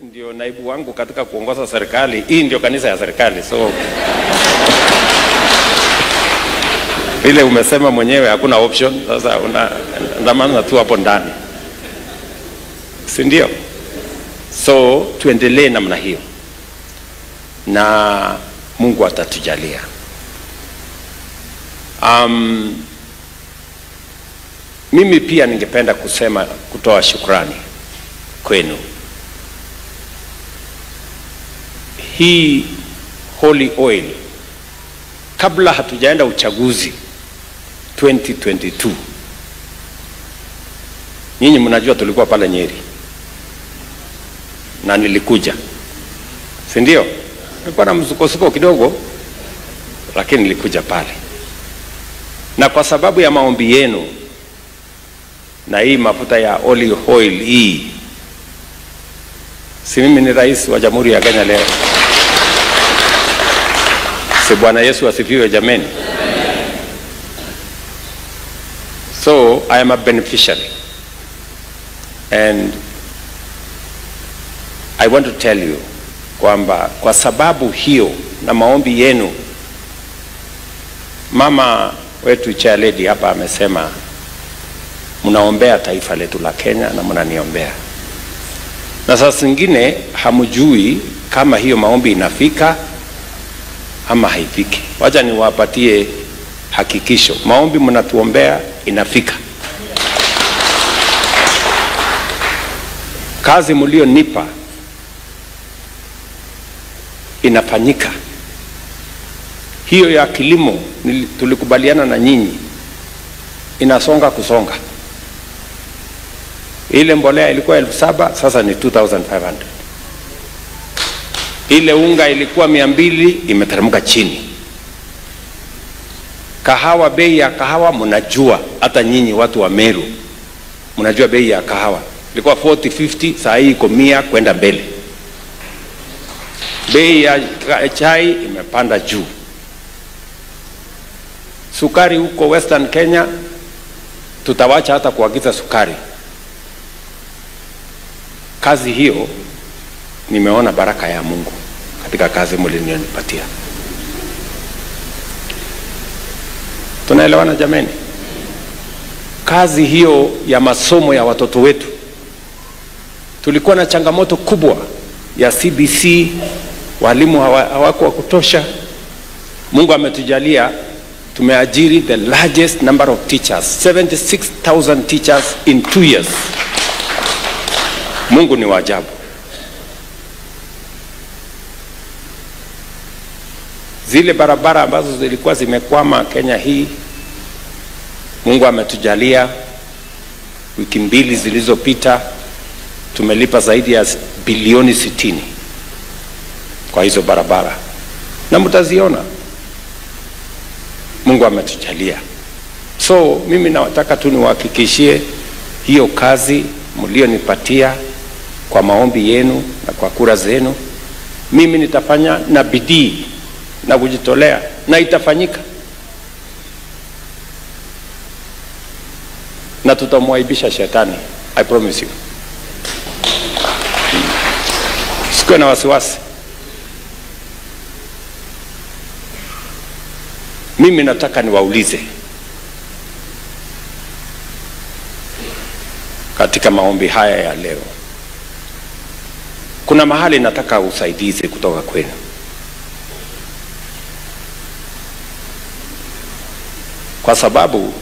Ndio naibu wangu katika kuongoza serikali. Hii ndio kanisa ya serikali. So ile umesema mwenyewe hakuna option. Sasa unaandamana tu hapo ndani, si ndio? So tuendelee namna hiyo na Mungu atatujalia. Mimi pia ningependa kusema, kutoa shukrani kwenu. Hii Holy Oil, kabla hatujaenda uchaguzi 2022, nyinyi mnajua tulikuwa pale Nyeri na nilikuja, si ndio? Nilikuwa na msukosuko kidogo, lakini nilikuja pale, na kwa sababu ya maombi yenu na hii mafuta ya Holy Oil hii, si mimi ni rais wa Jamhuri ya Kenya leo? Si Bwana Yesu asifiwe jameni. So I am a beneficiary, and I want to tell you kwamba kwa sababu hiyo na maombi yenu, mama wetu chair lady hapa amesema mnaombea taifa letu la Kenya na mnaniombea. Na saa zingine hamjui kama hiyo maombi inafika ama haifiki. Wacha niwapatie hakikisho, maombi mnatuombea inafika. Kazi mlionipa inafanyika. Hiyo ya kilimo tulikubaliana na nyinyi, inasonga kusonga. Ile mbolea ilikuwa 7,000, sasa ni 2,500. Ile unga ilikuwa 200, imeteremka chini. Kahawa, bei ya kahawa mnajua, hata nyinyi watu wa Meru mnajua bei ya kahawa ilikuwa 40, 50, saa hii iko 100 kwenda mbele. Bei ya chai imepanda juu. Sukari huko Western Kenya tutawacha hata kuagiza sukari. Kazi hiyo nimeona baraka ya Mungu katika kazi mlinipatia. Tunaelewana jameni? Kazi hiyo ya masomo ya watoto wetu, tulikuwa na changamoto kubwa ya CBC, walimu hawako wa kutosha. Mungu ametujalia, tumeajiri the largest number of teachers, 76,000 teachers in 2 years. Mungu ni wa ajabu. Zile barabara ambazo zilikuwa zimekwama Kenya hii, Mungu ametujalia. Wiki mbili zilizopita tumelipa zaidi ya bilioni 60 kwa hizo barabara, na mtaziona. Mungu ametujalia. So mimi nataka tu niwahakikishie hiyo kazi mlionipatia kwa maombi yenu na kwa kura zenu, mimi nitafanya na bidii na kujitolea, na itafanyika, na tutamwaibisha shetani. I promise you. Sikuwe na wasiwasi. Mimi nataka niwaulize katika maombi haya ya leo, kuna mahali nataka usaidizi kutoka kwenu. Kwa sababu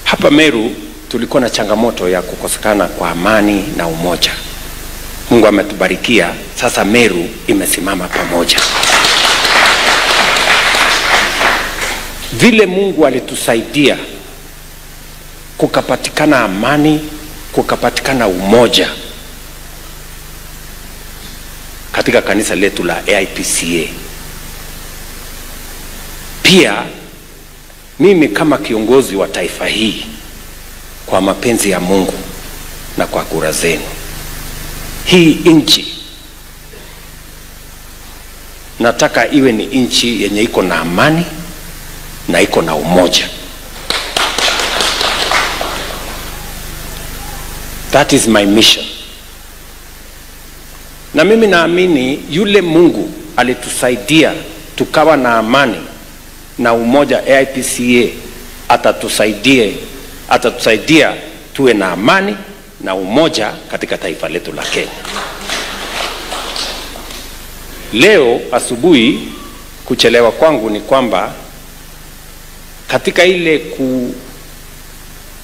hapa Meru tulikuwa na changamoto ya kukosekana kwa amani na umoja. Mungu ametubarikia, sasa Meru imesimama pamoja. Vile Mungu alitusaidia kukapatikana amani, kukapatikana umoja katika kanisa letu la AIPCA. Pia mimi kama kiongozi wa taifa hii, kwa mapenzi ya Mungu na kwa kura zenu, hii nchi nataka iwe ni nchi yenye iko na amani na iko na umoja. That is my mission. Na mimi naamini yule Mungu alitusaidia tukawa na amani na umoja AIPCA, atatusaidia tuwe na amani na umoja katika taifa letu la Kenya. Leo asubuhi kuchelewa kwangu ni kwamba katika ile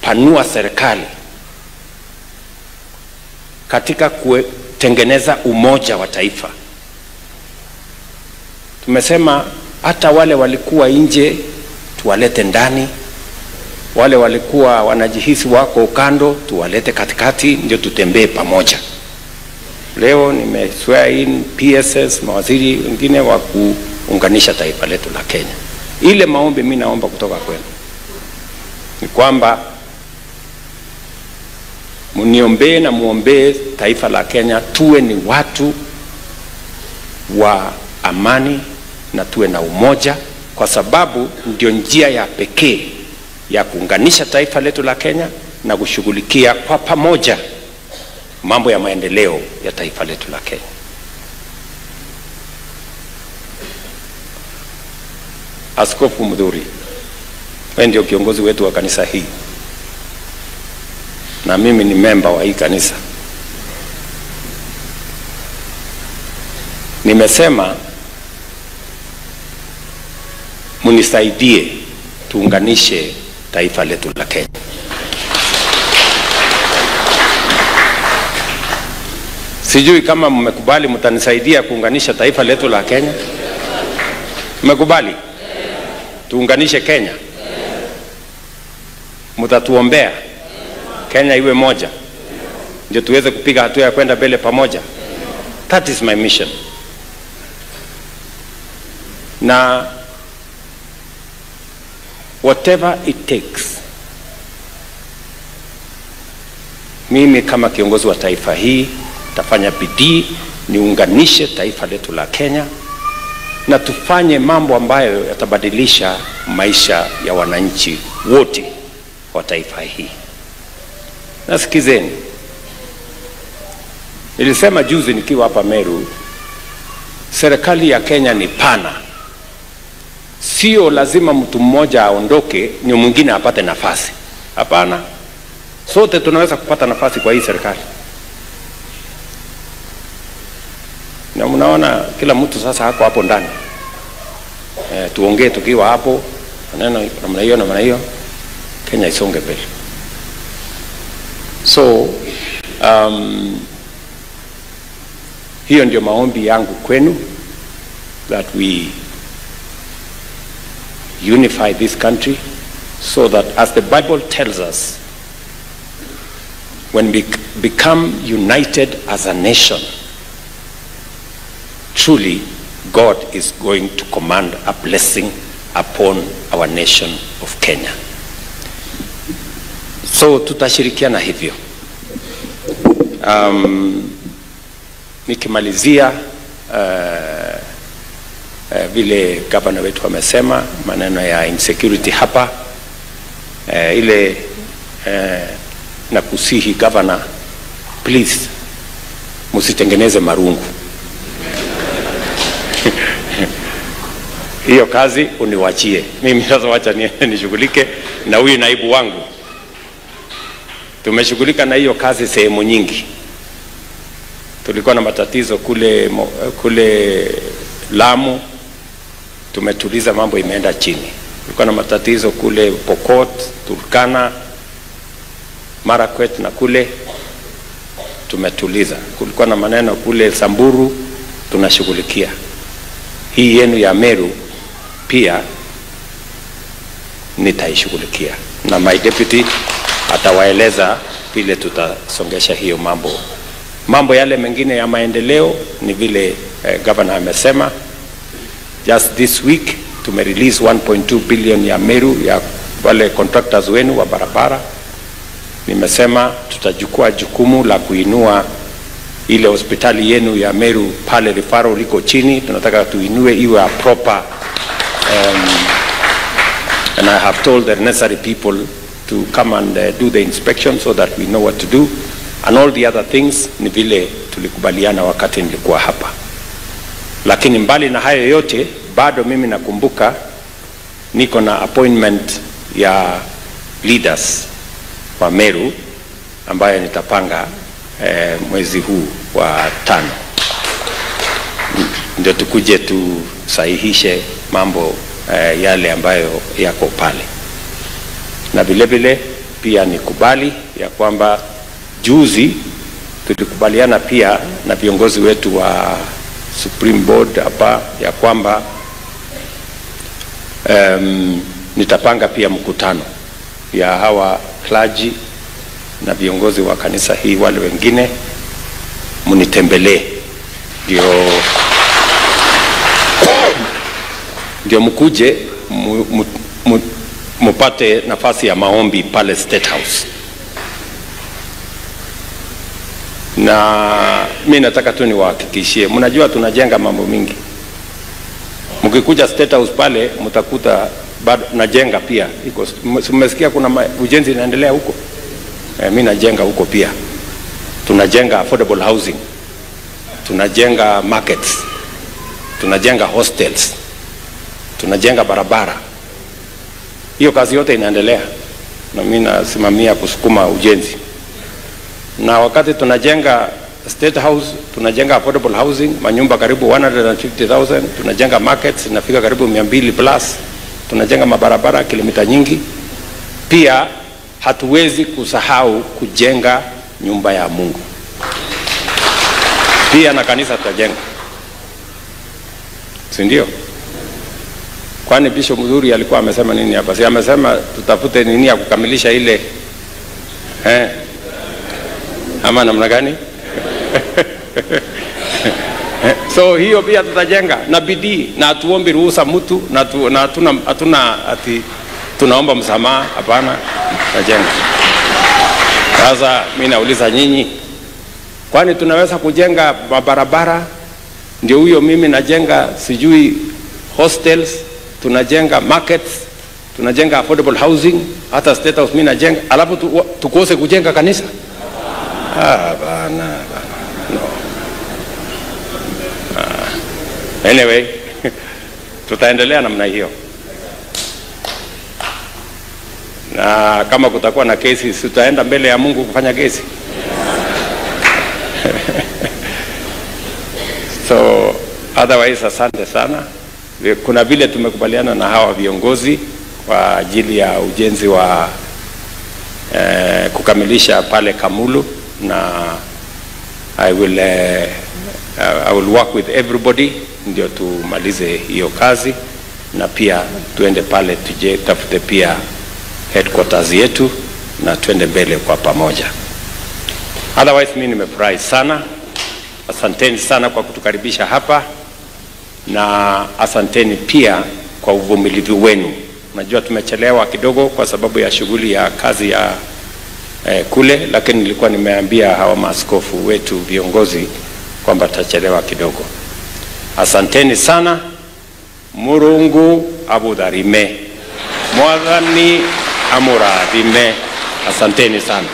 kupanua serikali, katika kutengeneza umoja wa taifa, tumesema hata wale walikuwa nje tuwalete ndani, wale walikuwa wanajihisi wako kando tuwalete katikati, ndio tutembee pamoja. Leo nime swear in PSS, mawaziri wengine wa kuunganisha taifa letu la Kenya. Ile maombi mimi naomba kutoka kwenu ni kwamba mniombee na muombee taifa la Kenya, tuwe ni watu wa amani na tuwe na umoja, kwa sababu ndio njia ya pekee ya kuunganisha taifa letu la Kenya na kushughulikia kwa pamoja mambo ya maendeleo ya taifa letu la Kenya. Askofu Mudhuri, wewe ndio kiongozi wetu wa kanisa hii, na mimi ni memba wa hii kanisa. Nimesema munisaidie tuunganishe taifa letu la Kenya. Sijui kama mmekubali mtanisaidia kuunganisha taifa letu la Kenya. Mmekubali? Tuunganishe Kenya. Mtatuombea Kenya iwe moja, ndio tuweze kupiga hatua ya kwenda mbele pamoja. That is my mission. Na whatever it takes, mimi kama kiongozi wa taifa hii tafanya bidii niunganishe taifa letu la Kenya na tufanye mambo ambayo yatabadilisha maisha ya wananchi wote wa taifa hii. Nasikizeni, nilisema juzi nikiwa hapa Meru, serikali ya Kenya ni pana. Sio lazima mtu mmoja aondoke ni mwingine apate nafasi. Hapana, sote tunaweza kupata nafasi kwa hii serikali. Na mnaona kila mtu sasa hako hapo ndani. Tuongee tukiwa hapo, maneno namna hiyo namna hiyo, Kenya isonge mbele. So hiyo ndio maombi yangu kwenu, that we unify this country so that, as the Bible tells us, when we become united as a nation, truly God is going to command a blessing upon our nation of Kenya. So tutashirikiana hivyo. Nikimalizia vile gavana wetu amesema maneno ya insecurity hapa, ile na kusihi gavana, please msitengeneze marungu. Hiyo kazi uniwachie mimi sasa, wacha nishughulike na huyu naibu wangu. Tumeshughulika na hiyo kazi sehemu nyingi. Tulikuwa na matatizo kule Lamu, tumetuliza, mambo imeenda chini. Tulikuwa na matatizo kule Pokot, Turkana, Marakwet na kule tumetuliza. Kulikuwa na maneno kule Samburu, tunashughulikia. Hii yenu ya Meru pia nitaishughulikia, na my deputy atawaeleza vile tutasongesha hiyo mambo. Mambo yale mengine ya maendeleo ni vile governor amesema. Just this week tumerelease 1.2 billion ya Meru ya wale contractors wenu wa barabara. Nimesema tutachukua jukumu la kuinua ile hospitali yenu ya Meru pale referral liko chini, tunataka tuinue iwe a proper and I have told the necessary people to come and do the inspection so that we know what to do. And all the other things ni vile tulikubaliana wakati nilikuwa hapa. Lakini mbali na hayo yote, bado mimi nakumbuka niko na appointment ya leaders wa Meru ambayo nitapanga mwezi huu wa 5. Ndio tukuje tusahihishe mambo yale ambayo yako pale. Na vile vile pia nikubali ya kwamba juzi tulikubaliana pia na viongozi wetu wa Supreme Board hapa ya kwamba nitapanga pia mkutano ya hawa clergy na viongozi wa kanisa hii wale wengine, mnitembelee ndio mkuje mupate nafasi ya maombi pale State House. Na mimi nataka tu niwahakikishie, mnajua tunajenga mambo mingi. Mkikuja State House pale mtakuta bado najenga pia. Iko, mmesikia kuna ujenzi inaendelea huko. Mimi najenga huko pia. Tunajenga affordable housing. Tunajenga markets. Tunajenga hostels. Tunajenga barabara. Hiyo kazi yote inaendelea. Na mimi nasimamia kusukuma ujenzi. Na wakati tunajenga State House, tunajenga affordable housing, manyumba karibu 150,000, tunajenga markets inafika karibu 200 plus, tunajenga mabarabara kilomita nyingi. Pia hatuwezi kusahau kujenga nyumba ya Mungu. Pia na kanisa tutajenga. Si ndio? Kwani Bishop Mzuri alikuwa amesema nini hapa? Si amesema tutafute nini ya kukamilisha ile ama namna gani? So hiyo pia tutajenga na bidii, na hatuombi ruhusa mtu, na hatuna ati tunaomba msamaha, hapana, tutajenga. Sasa mimi nauliza nyinyi, kwani tunaweza kujenga barabara? Ndio huyo mimi najenga sijui hostels, tunajenga markets, tunajenga affordable housing, hata State House mimi najenga, alafu tukose kujenga kanisa? Ah, bana, no. Anyway, tutaendelea namna hiyo. Na kama kutakuwa na kesi, tutaenda mbele ya Mungu kufanya kesi. So otherwise, asante sana. Kuna vile tumekubaliana na hawa viongozi kwa ajili ya ujenzi wa kukamilisha pale Kamulu, na I will work with everybody ndio tumalize hiyo kazi, na pia tuende pale tuje tafute pia headquarters yetu na tuende mbele kwa pamoja. Otherwise mimi nimefurahi sana. Asanteni sana kwa kutukaribisha hapa, na asanteni pia kwa uvumilivu wenu. Najua tumechelewa kidogo kwa sababu ya shughuli ya kazi ya kule, lakini nilikuwa nimeambia hawa maaskofu wetu viongozi kwamba tutachelewa kidogo. Asanteni sana. Murungu abudharime, Mwathani amurathime. Asanteni sana.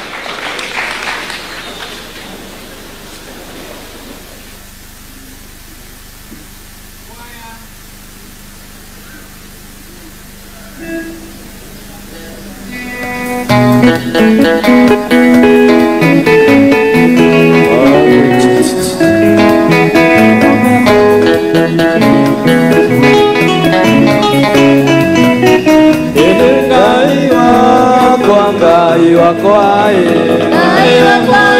Ngai wakwa, Ngai wakwa.